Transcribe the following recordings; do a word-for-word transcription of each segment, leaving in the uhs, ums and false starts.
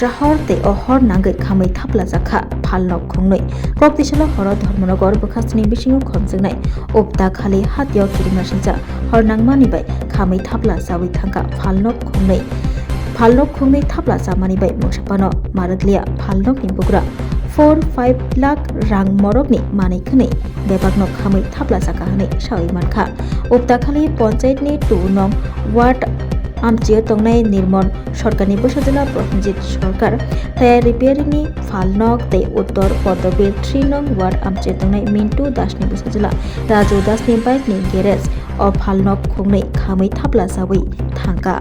Jahor tei o hor nangwi khamwi thaplajakha phalnok khungnwi. Koktisalo horo Dharmanagar bwkhasni bisingo khomjaknai Uptakhali hatio kirimnasingjak hor nangmani bai khamwi thapla chawi thangkha phalnok khungnwi. Phalnok khungnwi thapla chamani bai mungsa phano marakliya phalnokni bugra four five lakh rang morokni manwi khwnwi bebakno khamwi thapla chakha hwnwi sawi mankha. Uptakhali ponchayatni two nong ward amchio tongnai Nirmon Sarkarni bwsajwla Prosenjit Sarkar, tei repairingni phalnok tei Uttor Poddobil three nong ward amchio tongnai Mintu Dasni bwsajwla Raju Dasni bikeni garage o phalnok khungnwi khamwi thapla chawi thangkha.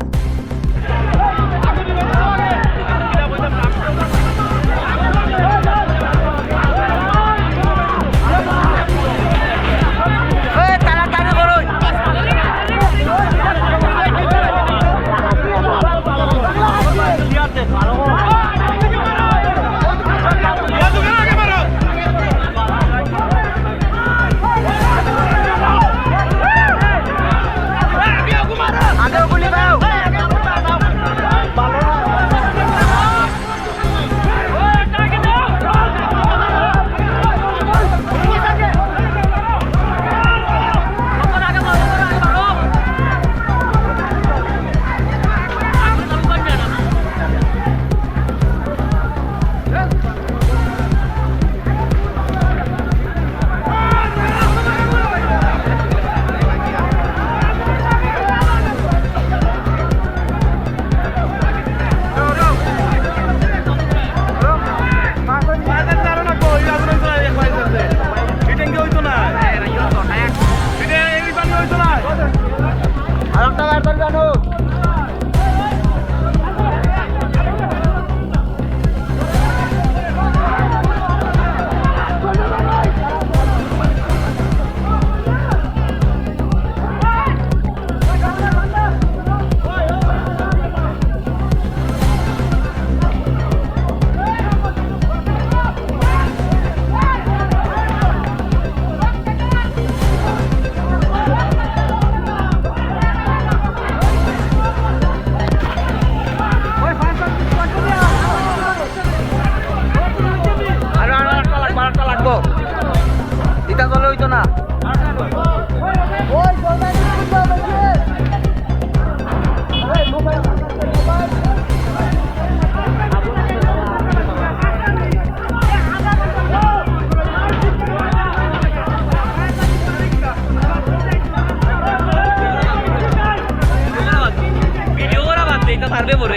Aro, aro, arekta lagbo, arekta lagbo. Eta jole oito na. Video kora bad de, eta survey bol rahe hain.